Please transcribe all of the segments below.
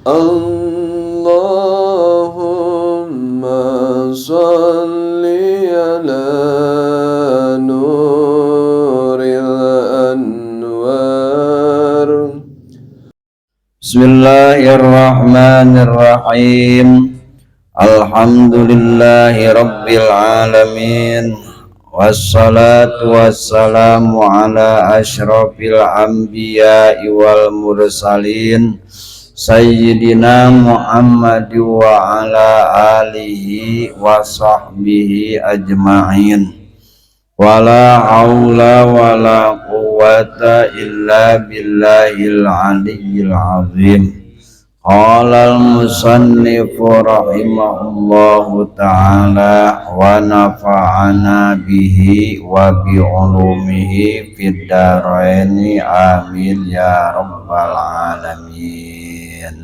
اللهم صل على نور الأنوار. بسم الله الرحمن الرحيم. الحمد لله رب العالمين، والصلاة والسلام على أشرف الأنبياء والمرسلين، سيدنا محمد وعلى آله وصحبه أجمعين، ولا حول ولا قوة إلا بالله العلي العظيم. قال المصنف رحمه الله تعالى ونفعنا به وبعلومه في الدارين، آمين يا رب العالمين.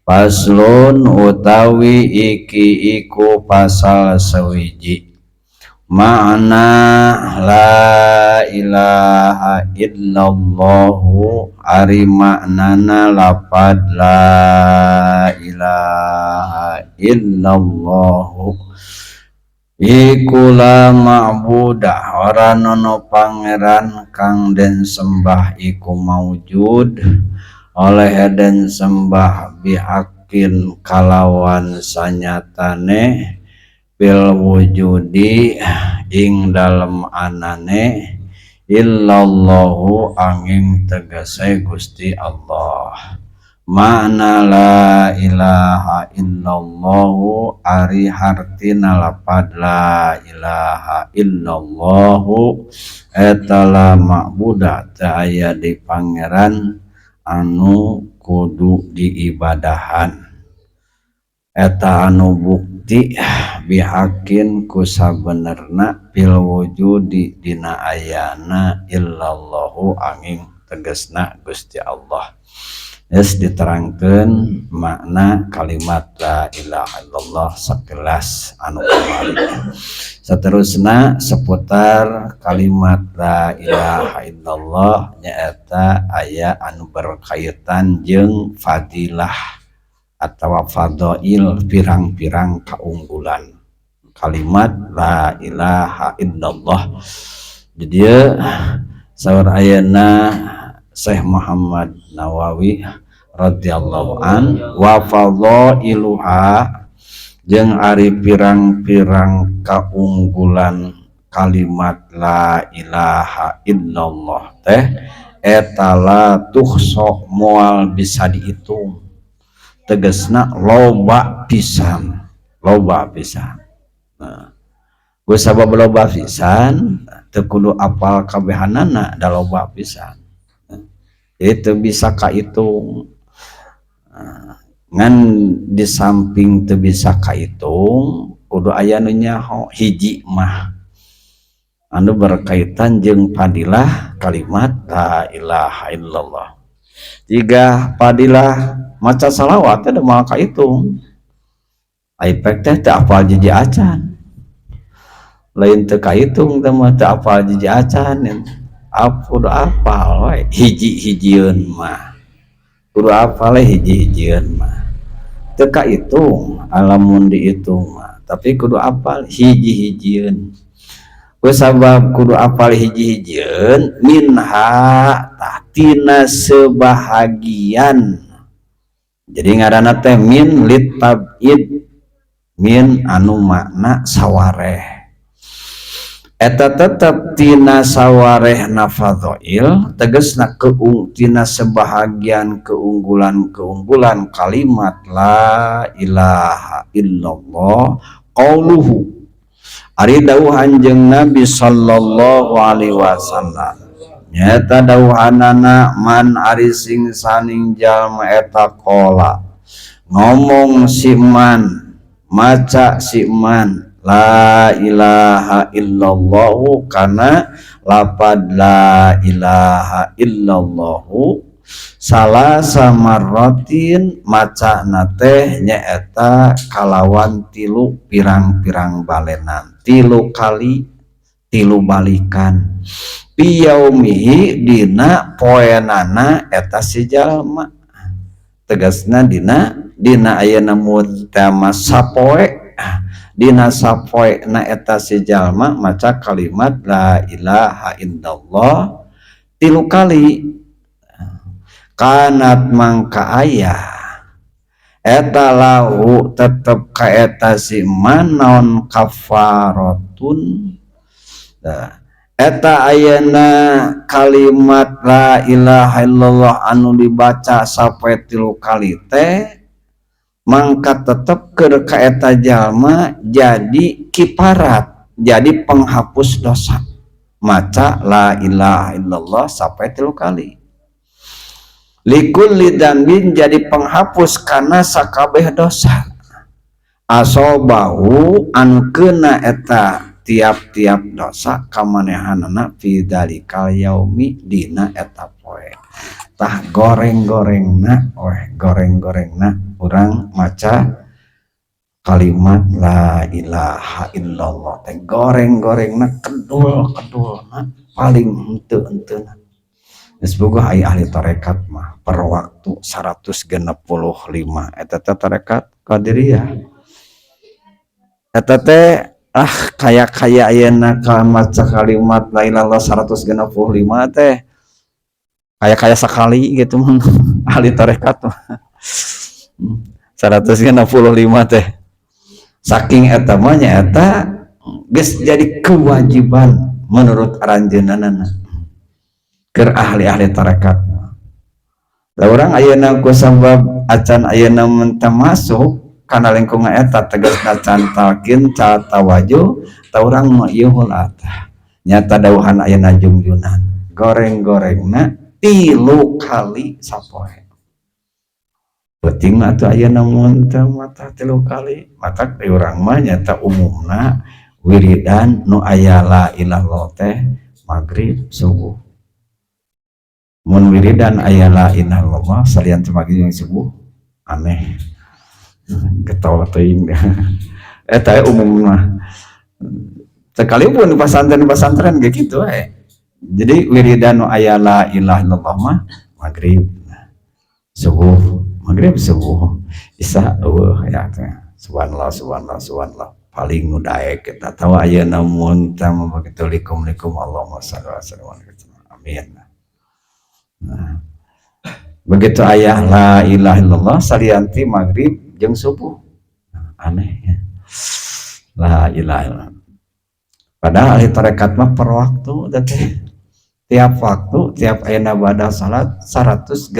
فصل utawi iki iku pasal sewiji. Makna لا إله إلا الله, ari maknana lapad لا إله إلا الله iku لا معبود, ora nono pangeran kang den sembah iku maujud oleh den sembah بحق kalawan sanyatane, في الوجود ing dalem anane, إلا الله anging tegese Gusti Allah. Makna لا إله إلا الله, ari hartina lapad لا إله إلا الله eta لا معبود, teu aya di pangeran anu kudu diibadahan, eta anu bukti, بحق ku sabenerna, في الوجود dina ayana, إلا الله anging tegesna Gusti Allah. Geus diterangkeun makna kalimat لا إله إلا الله sekelas anu kamari. Seterusna seputar kalimat لا إله إلا الله nyaeta aya anu berkaitan jeung fadilah atau fadail, pirang-pirang kaunggulan kalimat لا إله إلا الله. Jadi saur ayeuna Syekh Muhammad Nawawi رضي الله عنه, وفضائلها jeung ari pirang-pirang kaunggulan kalimat لا إله إلا الله teh eta لا تحصى moal bisa dihitung, tegesna loba pisan, loba pisan. Nah, ku sabab loba pisan teu kudu apal kabehanana, da loba pisan itu bisa kahitung. Nah, ngan di samping teu bisa kahitung kudu aya nu nyaho hiji mah anu berkaitan jeung fadilah kalimat لا إله إلا الله. Tiga fadilah maca salawat teh moal kahitung. Ai pek teh teu apal jiji acan, lain teu kahitung teh mah, teu apal jiji acan. Kudu apal we hiji-hijieun mah, kudu apal hiji-hijieun mah. Teu kahitung alamun dihitung mah, tapi kudu apal hiji-hijieun. Ku sabab kudu apal hiji-hijieun, منها tah tina sebahagian. Jadi ngaranna teh من للتبعيض, من anu makna sawareh, eta tetep tina sawareh fadhail, tegesna tina sebahagian keunggulan-keunggulan kalimat لا إله إلا الله, قوله ari dawuh Anjeun Nabi صلى الله عليه وسلم, nyata dawuhanana, من ari sing saning jalma eta قال ngomong si man, maca si man, لا إله إلا الله kana lapad لا إله إلا الله ثلاث مرات, maca teh nyaeta kalawan tilu pirang-pirang balenan, tilu kali, tilu balikan, في يومه dina poenana eta si jalma. Tegasna dina dina ayeuna mutama sapoe, dina sapoe na eta si jalma maca kalimat la ilaha illallah tilu kali, kanat mangka aya eta lahu tetep ka eta si man naon kafaratun. Nah, eta ayeuna kalimat la ilaha illallah anu dibaca sampai tilu kali teh mangka tetep keur ka eta jalma jadi kiparat, jadi penghapus dosa maca la ilaha illallah sampai tilu kali. Likulli dzanbin jadi penghapus karena sakabeh dosa asobahu anu keuna eta tiap-tiap dosa kamanehanana fi dzalikal yaumi dina eta poe. Tah goreng-gorengna weh, goreng-gorengna urang maca kalimat la ilaha illallah teh goreng-gorengna, kedul-kedulna, paling henteu-henteuna. Geus bogoh aya ahli tarekat mah per waktu 165 eta teh tarekat Qadiriyah eta teh. Ah, kaya-kaya ayeuna ka maca kalimat la ilaha illallah 165 teh kaya-kaya sekali gitu mah ahli tarekat mah 165 teh. Saking eta mah nyaeta geus jadi kewajiban menurut aranjeunana keur ahli-ahli tarekat. Lah, urang ayeuna ku sabab acan ayeuna mun masuk kana lingkungan eta, tegasna can talkin, can tawajuh, tah urang mah ieu heula tah nyata dawuhan ayeuna jungjunan goreng-gorengna tilu kali sapoe. Penting mah atuh ayeuna mun teu mata tilu kali. Maka di urang mah nyata umumna wiridan nu aya la ilaha illallah teh maghrib, subuh. Mun wiridan aya la ilaha illallah salian ti maghrib jeung subuh aneh, ketawa teuing eta umumna. Sekalipun di pesantren-pesantren kayak gitu eh. Jadi wiridan nu aya la ilaha illallah mah maghrib subuh, maghrib subuh, isya euweuh ya teh. Subhanallah, subhanallah, subhanallah paling nu daek kita tahu ayeuna mun teh begitu likum likum Allahumma shalli wa sallim. Amin. Nah, begitu aya la ilaha illallah salian ti maghrib jeung subuh aneh ya. La ilaha illallah. Padahal ahli tarekat mah per waktu teh, tiap waktu, tiap ayeuna bada salat 165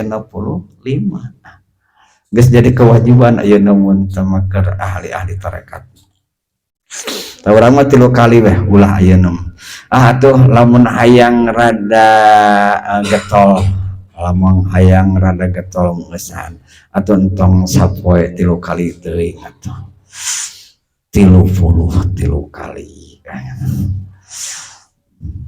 geus jadi kewajiban ayeuna mun teu keur ahli-ahli tarekat. Tah, urang mah tilu kali weh ulah ayeuna. Ah, atuh lamun hayang rada getol, lamun hayang rada getol meusan atuh entong sapoe tilu kali teuing, atuh 33 kali.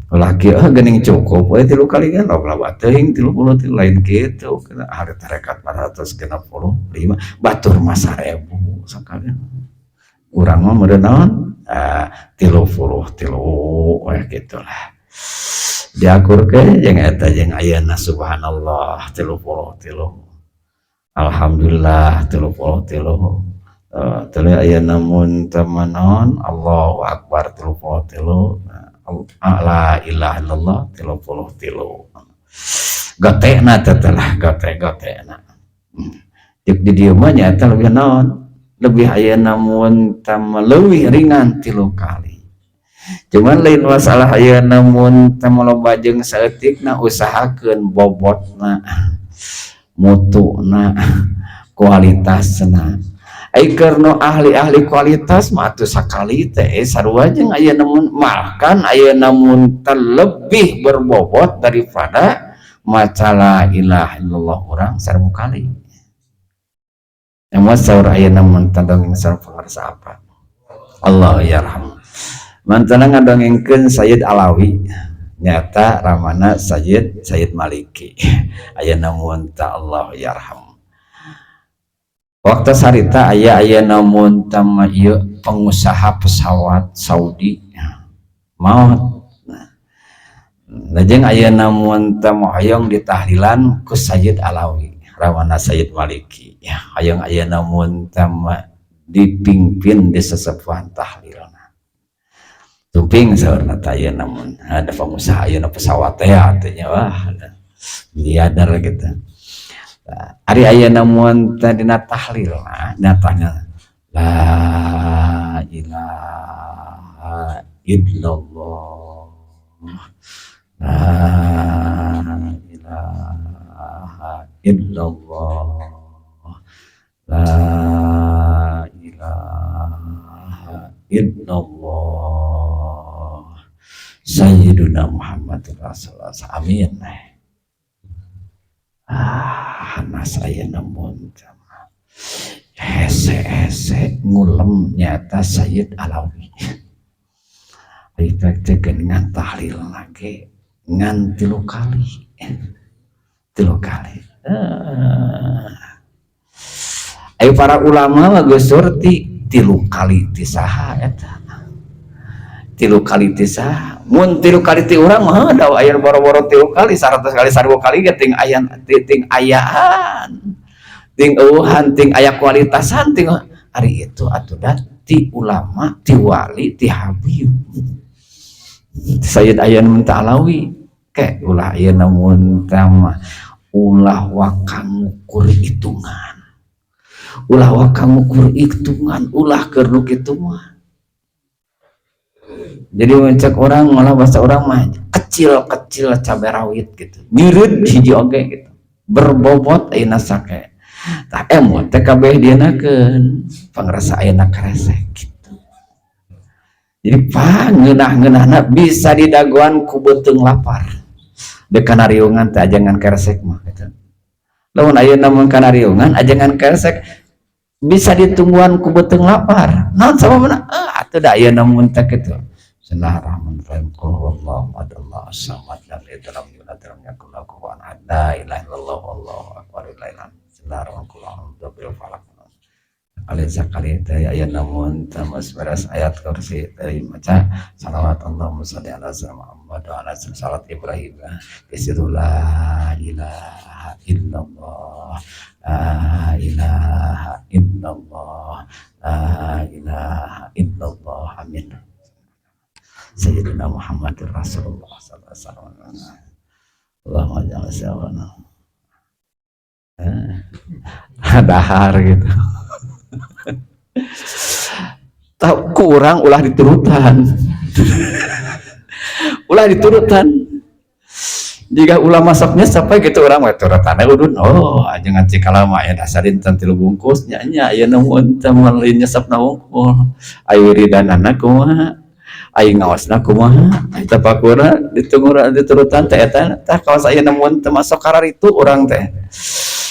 Ulah kieu, ah, geuning cukup we tilu kali kan loba teuing 33, lain kitu. Ahli tarekat 465, batur mah 1000 sakali. Urang mah meureun naon, ah, 33 we gitulah, diakurkeun jeung eta jeung ayeuna subhanallah 33, alhamdulillah 33, tuluy ayeuna mun teu naon, Allahu akbar 33, la ilaha illallah 33. Gotena teh lah, gote gotena cek di dieu mah nyaeta lebih naon, lebih ayeuna mun teu leuwih ringan tilu kali. Cuman lain masalah ayeuna mun teu loba jeung saeutikna, usahakeun bobotna, mutuna, kualitasna. Ai keur nu ahli-ahli kualitas mah atuh sakali teh sarua jeung ayeuna mun, bahkan ayeuna mun lebih berbobot daripada maca la ilaha illallah urang 1000 kali. Yang saur ayeuna mun dongeng sareng pangarsa apa Allah yarham mantana ngadongengkeun Sayyid Alawi nyata ramana Sayyid Sayyid Maliki ayeuna mun ta Allah yarham. Waktu sarita aya ayeuna mun tama ieu pengusaha pesawat Saudi maot. Nah, lajeng ayeuna mun tama hoyong ditahlilan ku Sayyid Alawi. Ramana Sayyid Maliki ya, hayang ayeuna mun tama dipimpin di sesepuhan tahlilna. Tumping saurna teh ayeuna mun ada pengusaha, ayeuna pesawat teh artinya wah miliarder gitu. Nah, ari ayeuna mun teh dina tahlilna, dina tahlil la ilaha illallah, la ilaha illallah, la ilaha illallah, Sayyiduna Muhammad Rasulullah, amin. Ah, nas ayeuna mun hese-hese ngulem nyata Sayyid Alawi. Ari teh geuningan tahlil lagi ngan 3 kali, 3 kali. Ah. Ayo para ulama mah geus surti 3 kali ti saha eta, 3 kali ti saha. Mun 3 kali ti urang mah da aya boro-boro 3 kali, 100 kali, 1000 kali ge ting aya, ting ayaan, ting eueuhan, ting aya kualitasan ting. Ari itu atuh da ti ulama, ti wali, ti habib Sayyid Ayan Munta Alawi. Ke ulah ayeuna mun mah ulah waka ngukur hitungan, ulah waka ngukur hitungan, ulah keur nu kitu mah. Jadi mencek orang malah bahasa orang mah kecil-kecil cabai rawit gitu, nyireud hiji oge gitu, berbobot ayeuna sake. Tah emot teh kabeh dienakeun pangrasa ayeuna karesek gitu. Jadi pangeunah-ngeunahna bisa didagoan ku beuteung lapar. Deuk kana riungan teh ajangan keresek mah gitu. Lamun ayeuna mun kana riungan ajangan keresek bisa ditungguan ku beuteung lapar. Naon sababna? Ah, atuh da ayeuna mun teh kitu. Bismillahirrahmanirrahim. Qul huwallahu ahad, Allahu samad, lam yalid walam yulad walam yakul lahu kufuwan ahad. La ilaha illallah wallahu akbar, la ilaha illallah. Bismillahirrahmanirrahim. Falaq. Kali sakali teh ayeuna mun teh beres ayat kursi teh maca salawat Allahumma sholli ala sayyidina Muhammad wa ala salat Ibrahim. Bismillah, la ilaha illallah, la ilaha illallah, la ilaha illallah, amin. Sayyidina Muhammad Rasulullah sallallahu alaihi wasallam. Allahumma jangan sawana. Dahar gitu. Tak kurang ulah diturutan. Ulah diturutan. Jika ulama masaknya sampai gitu orang mah turutannya udun, oh aja ngaci kalama ya dasar dinten 3 bungkus nya nya aya nu teh moal nyesepna wungkul. Ayo wiridanana kumaha? Ayo ngaosna kumaha? Ayo tapakurna ditunggu diturutan teh eta tah kawas aya mun teu masuk karar itu urang teh.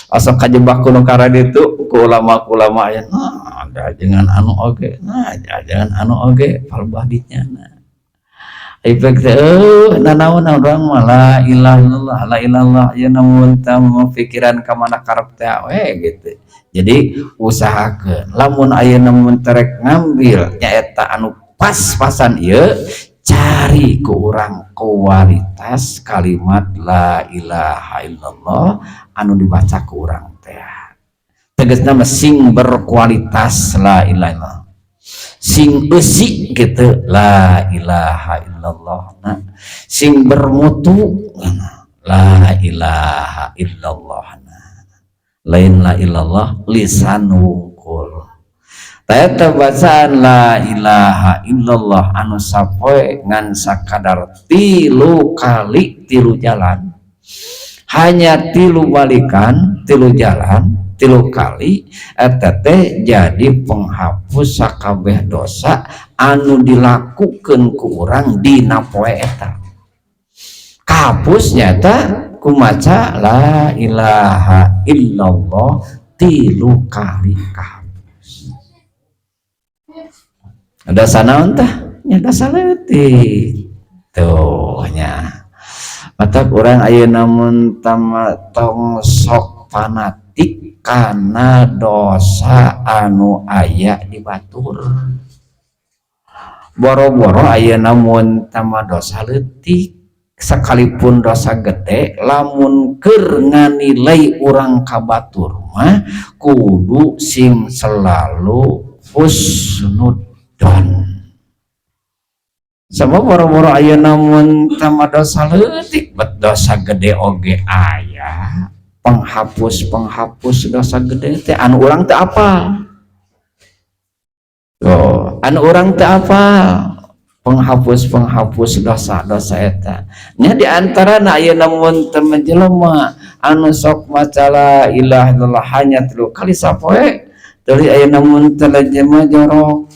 Asal kajebak kuno karar itu ku ulama-ulama aya nah ada jangan anu oge, nah jangan anu oge palbah dinya nah. Efek teh eueuh nanaon urang mah la ilaha illallah, la ilaha illallah aya mun teh pikiran ka mana karep teh we gitu. Jadi usahakeun lamun ayeuna mun terek ngambil nyaeta anu pas-pasan ieu, cari ku urang kualitas kalimat la ilaha illallah anu dibaca ku urang teh. Tegasna mah sing berkualitas la ilaha illallah, sing eusi gitu la ilaha illallah, nah, sing bermutu la ilaha illallah, nah. Lain la ilallah lisan wungkul. Eta bacaan la ilaha illallah anu sapoe ngan sakadar 3 kali 3 jalan, hanya 3 balikan 3 jalan 3 kali, eta teh jadi penghapus sakabeh dosa anu dilakukeun ku urang dina poe eta. Kahapus nyata kumaca la ilaha illallah 3 kali kahapus. Ada sanaon tah? Nya dosa leutik. Tuh nya. Matak urang ayeuna mun tong sok fanatik kana dosa anu aya di batur. Boro-boro ayeuna mun tama dosa leutik. Sekalipun dosa gede, lamun keur nganilai urang ka batur mah kudu sing selalu husnudon. Sama boro-boro ayeuna mun tama dosa leutik, bet dosa gede oge aya penghapus penghapus dosa gede teh anu urang teh apa. Oh, anu urang teh apa penghapus penghapus dosa-dosa eta nya. Di antara ayeuna mun teu jelema anu sok maca la ilaha illallah hanya tilu kali sapoe, teuing ayeuna mun teu jelema jorok,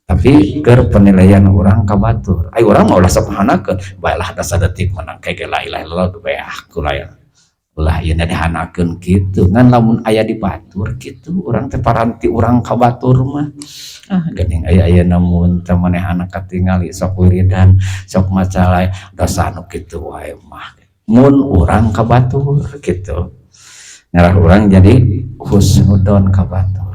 tapi keur penilaian urang ka batur, ai urang mah ulah sok hanakeun baelah dosa detik menang kayak la ilaha illallah beah kula ya, ulah ieu dihanakeun kitu. Ngan lamun aya di batur kitu, urang teh paranti urang ka batur mah, ah, geuning aya ayeuna mun teh manehna katingali sok wiridan, sok maca dosa anu kitu wae mah, mun urang ka batur kitu ngarah urang jadi husnudon ka batur.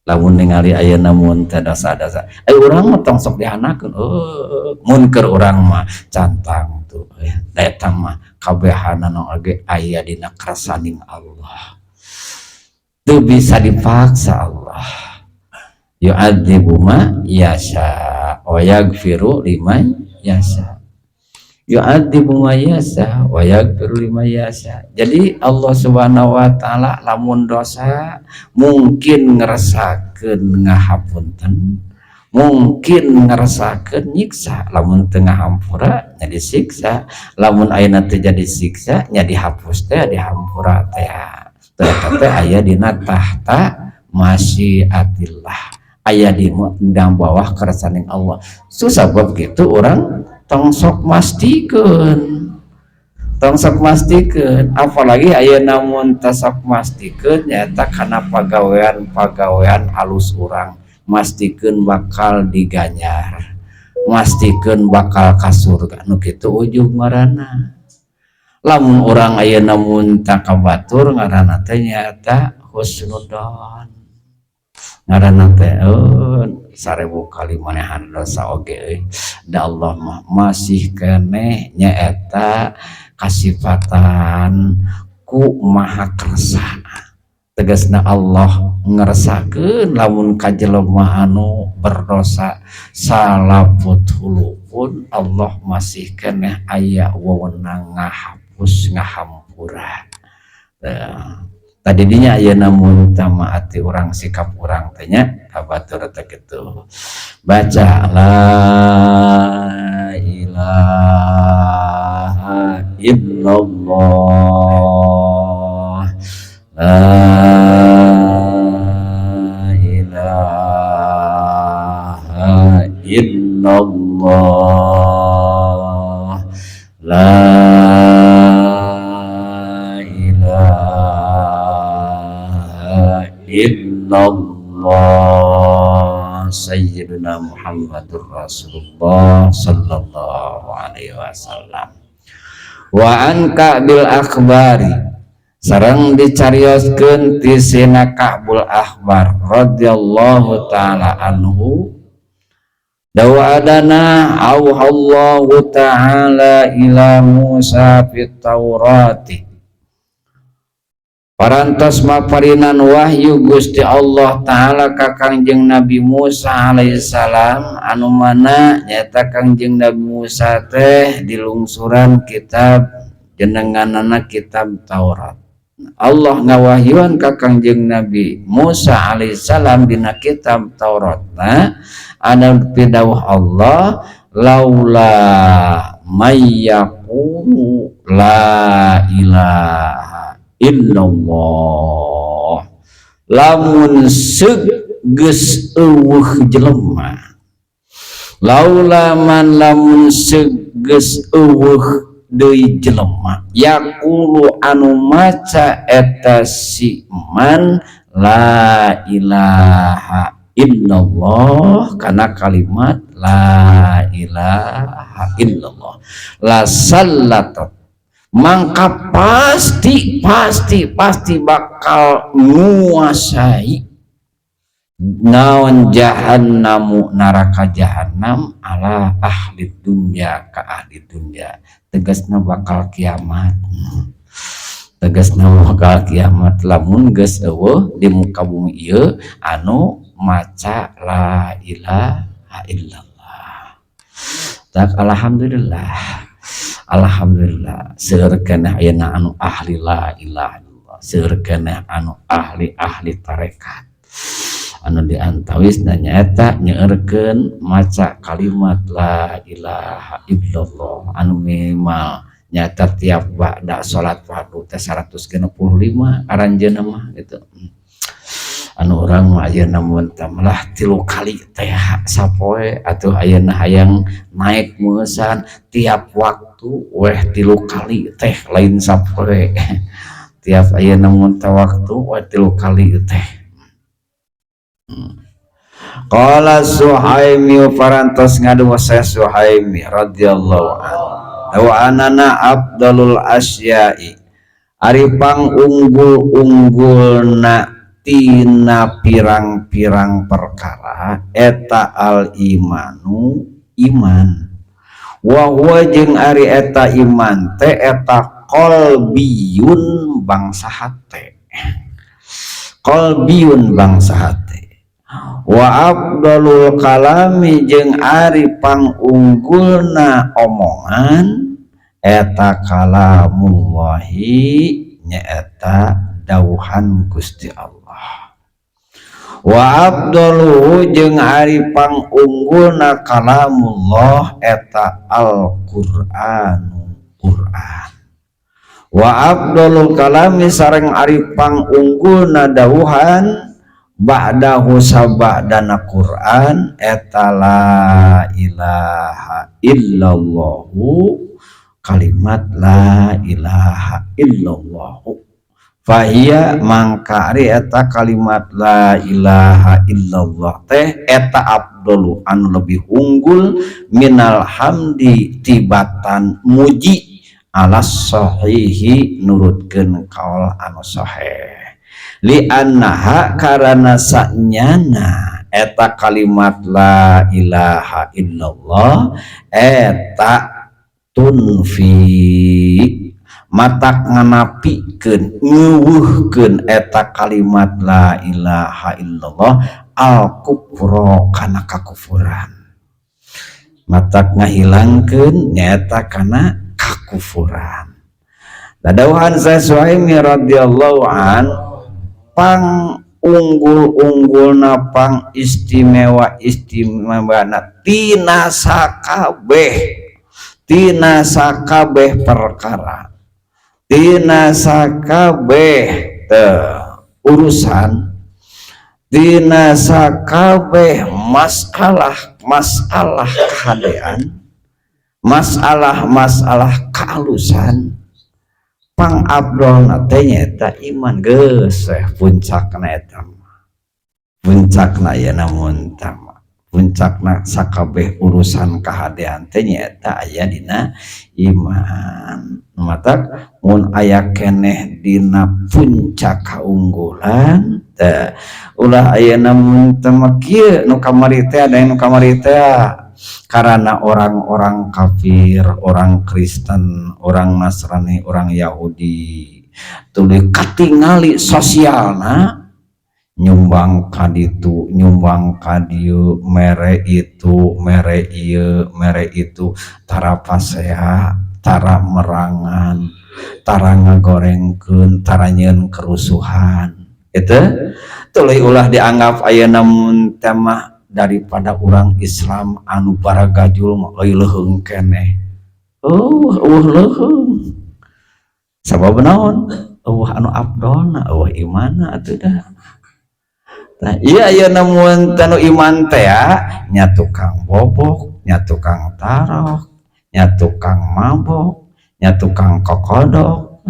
Lamun ningali ayeuna mun teh dosa-dosa, ai urang mah tong sok dihanakeun. Oh, mun keur urang mah cantang tuh ya, da eta mah kabehanana oge aya dina kersaning Allah, teu bisa dipaksa. Allah yu'adzibu man yasha wa yaghfiru liman yasha, yu'adzibu man yasha wa yaghfiru liman yasha. Jadi Allah Subhanahu wa taala lamun dosa mungkin ngeresakeun ngahapunten, mungkin ngerasakeun nyiksa. Lamun teu ngahampura nya disiksa, lamun ayeuna teu jadi siksa nya dihapus teh, dihampura teh. Teh teh aya dina tahta masyiatillah, aya di bawah kersaning Allah. Susah bab gitu, urang tong sok mastikeun, tong sok mastikeun, apalagi ayeuna mun teu sok mastikeun nyaeta kana pagawean-pagawean alus urang, mastikeun bakal diganjar, mastikeun bakal ka surga. Nu kitu ujug ngaranna. Lamun urang ayeuna mun ka batur, ngaranna teh nyaeta husnudon, ngaranna teh, oh, 1000 kali manehan dosa oge euy, da Allah mah masih keneh nyaeta kasifatan ku maha kersa. Tegasna Allah ngeresakeun lamun ka jelema anu berdosa salaput hulu pun Allah masih keneh aya wewenang ngahapus, ngahampura. Tadi dinya ayeuna mun ati urang, sikap urang teh nya ka batur teh kitu, baca la ilaha illallah, la ilaha illallah, la ilaha illallah, Sayyidina Muhammadur Rasulullah sallallahu alaihi wasallam. Wa an Ka'bil Ahbari, sareng dicarioskeun ti Sina Ka'bul Ahbar radhiyallahu taala anhu, dawa adana auhallahu ta'ala ila Musa fit Taurati, parantos maparinan wahyu Gusti Allah Ta'ala ka Kangjeng Nabi Musa alaihissalam, anu mana nyata Kangjeng Nabi Musa teh dilungsuran kitab jenenganana kitab Taurat. Allah ngawahyuan ka Kangjeng Nabi Musa alaihissalam dina kitab Taurat. Nah, ada pidawuh Allah, laula mayyaqulu la ilaha illallah, lamun segeus euweuh jelema, laula man, lamun segeus euweuh deui jelema, yaqulu anu maca eta si man la ilaha illallah, kana kalimat la ilaha illallah, la sallatat, mangka pasti pasti pasti bakal menguasai Naon jahannamu, neraka jahannam, ala ahli dunya, ka ahli dunya. Tegasna bakal kiamat, tegasna bakal kiamat lamun geus euweuh di muka bumi ieu anu maca la ilaha illallah. Tak alhamdulillah, alhamdulillah, seueur keneh ayeuna anu ahli la ilaha illallah, seueur keneh anu ahli-ahli tarekat, anu diantawisna nyaeta nyeurkeun maca kalimat la ilaha illallah, anu minimal nyata tiap ba'da salat fardu teh 165 aranjeunna mah gitu. Anu urang mah ayeuna mun lah 3 kali teh sapoe atuh. Ayeuna hayang naik meusan tiap waktu weh 3 kali teh, lain sapoe, tiap ayeuna mun waktu weh 3 kali teh. Qala Suhaimi, parantos ngadu saya Suhaimi radhiyallahu anhu, wa anana afdalul asya'i, ari pang unggul-unggulna tina pirang-pirang perkara eta al imanu, iman. Wa huwa, jeung ari eta iman teh eta qalbiyun, bangsa hate, qalbiyun, bangsa hate. Wa afdalul kalami, jeung ari pangunggulna omongan eta kalamullahi, nyaeta dawuhan Gusti Allah. Wa afdaluhu, jeung ari pangunggulna kalamullah eta Al-Qur'anu, Qur'an. Wa afdalul kalami, sareng ari pangunggulna dawuhan ba'dahu, saba'dana Quran, eta la ilaha illallahu, kalimat la ilaha illallahu. Fahiya, mangka ari eta kalimat la ilaha illallah teh eta afdalu, anu lebih unggul, minal hamdi, tibatan muji, alas sahihi, nurutkeun kaul anu sahih, li annaha, karana sanyana eta kalimat la ilaha illallah eta tunfi, matak nganapikeun, ngeuweuhkeun eta kalimat la ilaha illallah, al kufra, kana kakufuran, matak ngahilangkeun nyaeta kana kakufuran. Dadawuhan saya Suhaimi radhiyallahu an, pang unggul-unggulna, pang istimewa istimewa tina sakabeh, tina sakabeh perkara, tina sakabeh urusan, tina sakabeh masalah masalah kehadean, masalah masalah kealusan, pang afdolna teh nyaeta iman. Geus weh puncakna eta mah, puncakna ya. Namun tama puncakna sakabeh urusan kahadean teh nyaeta aya dina iman. Matak mun aya keneh dina puncak kaunggulan teh ulah aya mun teh kieu. Nu kamari teh ada, nu kamari teh karena orang-orang kafir, orang Kristen, orang Nasrani, orang Yahudi tuluy katingali sosialna nyumbang ka ditu, nyumbang ka dieu, mere itu, mere ieu, mere itu, tara pasea, tara merangan, tara ngagorengkeun, tara nyieun kerusuhan. Itu tuluy ulah dianggap ayeuna mun teh mah daripada orang Islam anu baragajul mah euy leuheung keneh. Oh, euweuh leuheung. Sabab naon? Euweuh anu afdolna, euweuh imanna atuh dah. Nah, iya iya, namun tanu iman teh nya tukang bobok, nya tukang tarok, nya tukang mabok, nya tukang kokodok.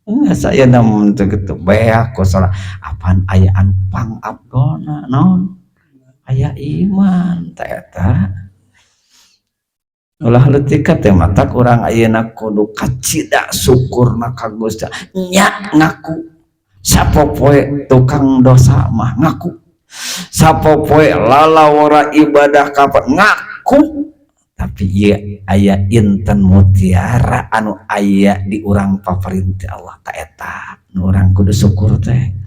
Enggak, saya namun teu kitu beak ku salah apaan aya anu pang afdolna naon? Aya iman teh eta. Ulah leutik teh, matak urang ayeuna kudu kacida syukurna ka Gusti. Nya ngaku sapopoe tukang dosa mah ngaku. Sapopoe lalawara ibadah kapan ngaku, tapi ieu aya inten mutiara anu aya di urang paparin ti Allah. Ta eta nu urang kudu syukur teh.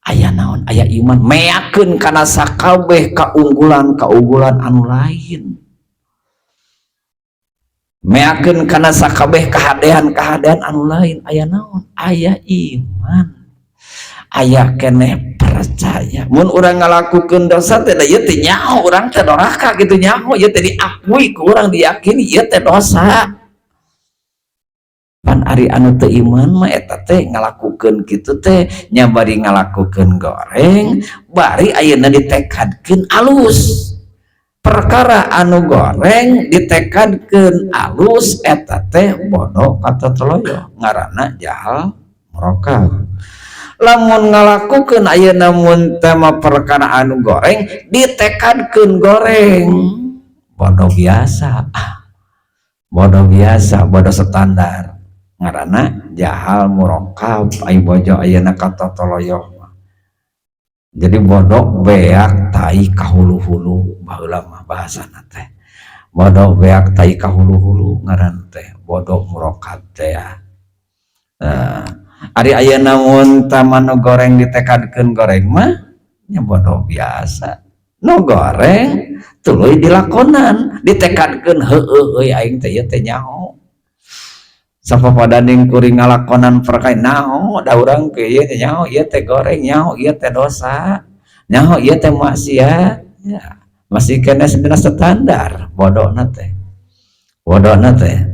Aya naon? Aya iman, meakeun kana sakabeh kaunggulan-kaunggulan anu lain, meakeun kana sakabeh kahadean-kahadean anu lain. Aya naon? Aya iman, aya keneh percaya. Mun urang ngalakukeun dosa teh, da ieu teh nyaho urang teh doraka gitu, nyaho ieu teh diakui ku urang, diyakini ieu teh dosa. Pan ari anu teu iman mah eta teh ngalakukeun kitu teh nya, bari ngalakukeun goreng, bari ayeuna ditekadkeun alus. Perkara anu goreng ditekadkeun alus, eta teh bodoh katotoloyo, ngaranna jahal murakkab. Lamun ngalakukeun ayeuna mun tema perkara anu goreng ditekadkeun goreng, bodoh biasa, bodoh biasa, bodoh standar, ngaranna jahal murakkab. Ai bojo ayeuna katotoloyo mah jadi bodoh beak tai kahulu-hulu. Baheula mah bahasana teh bodoh beak tai kahulu-hulu, ngaran teh bodoh murakkab teh ya. Nah, ari ayeuna mun tama nu goreng ditekadkeun goreng mah nya bodoh biasa, nu goreng tuluy dilakonan, ditekadkeun, "Heueuh euy, aing teh ieu teh nyaho." Sapapadaning kuring ngalakonan perkara naho da urang ke ieu teh nyaho ieu teh goreng, nyaho ieu teh dosa, nyaho ieu teh maksiat ya, masih kena dina standar bodohna teh, bodohna teh.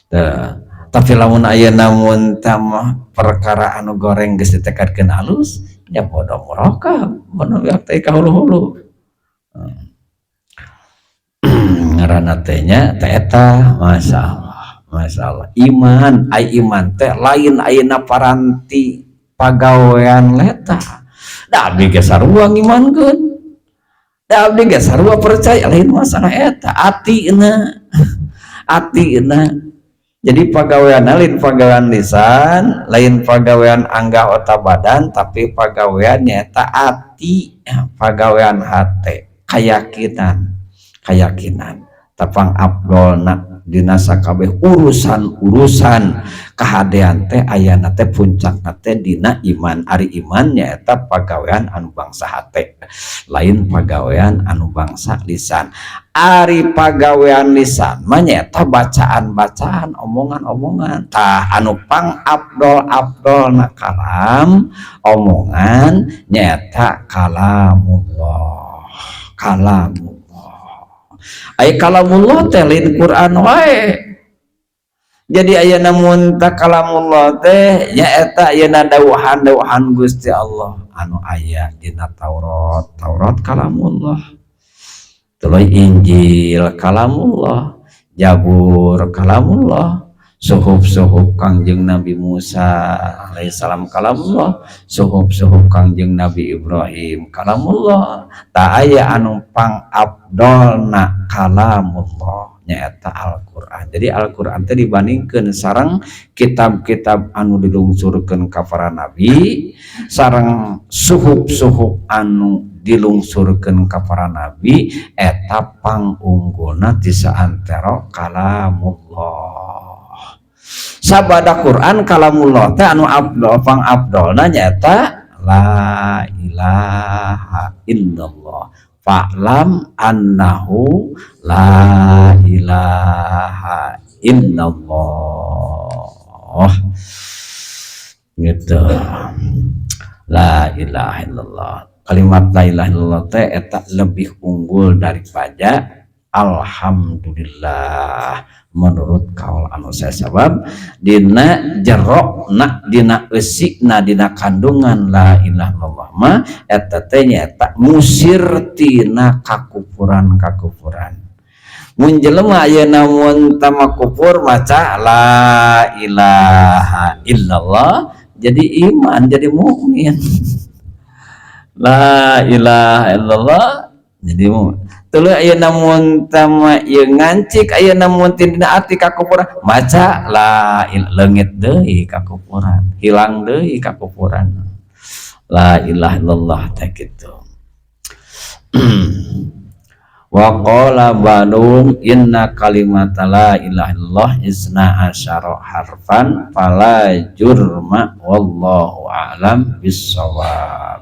Teu. Tapi lamun ayeuna mun tamah perkara anu goreng geus ditekadkeun alus ya, bodoh murakkab, bodoh beak teh ka hulu-hulu ngaranna teh nya. Teh eta masalah masalah iman. Ai iman teh lain ayeuna paranti pagawean leta da, abdi ge sarua ngimankeun da, abdi ge sarua percaya. Lain masalah eta, atina, atina. Jadi pagawean lain pagawean lisan, lain pagawean anggota badan, tapi pagawean nyata ati, pagawean hate, keyakinan, keyakinan. Tapang afdolna dina sakabeh urusan-urusan kahadean teh ayana teh puncakna teh dina iman. Ari iman nyaeta pagawean anu bangsa hate, lain pagawean anu bangsa lisan. Ari pagawean lisan mah nyaeta bacaan-bacaan, omongan-omongan. Tah, anu pang afdol-afdol na kalam omongan nyaeta kalamullah, kalamullah. Ai kalamullah teh lain Quran wae. Jadi ayeuna mun ta kalamullah teh nyaeta ayeuna dawuhan-dawuhan Gusti Allah anu aya dina Taurat. Taurat kalamullah, tuluy Injil kalamullah, Jabur kalamullah, suhuf-suhuf Kangjeng Nabi Musa alaihissalam kalamullah, suhuf-suhuf Kangjeng Nabi Ibrahim kalamullah. Tak aya anu pang afdolna kalamullah nyaeta Al-Qur'an. Jadi Al-Qur'an teh dibandingkeun sareng kitab-kitab anu dilungsurkeun ka para nabi, sareng suhuf-suhuf anu dilungsurkeun ka para nabi, eta pangunggulna ti saantero kalamullah. Sabada Quran kalamullah teh anu afdol, pang afdolna nyaeta la ilaha illallah. Fa'lam annahu la ilaha illallah gitu. La ilaha illallah, kalimat la ilaha illallah teh eta lebih unggul daripada alhamdulillah menurut kaul anu saya, sabab dina jerokna, dina eusina, dina kandungan la ilaha illallah mah eta teh nyaeta ngusir tina kakufuran-kakufuran. Mun jelema ayeuna mun tama kufur maca la ilaha illallah, jadi iman, jadi mukmin. La ilaha illallah jadi mukmin. Tuluy ayeuna mun tama ieu ngancik, ayeuna mun dina ati kakufuran, maca la leungit deui kakufuran, hilang deui kakufuran. La ilaha illallah teh kitu. Wa qala ba'duhum inna kalimata la ilaha illallah isna asyara harfan fala jurma, wallahu a'lam bissawab.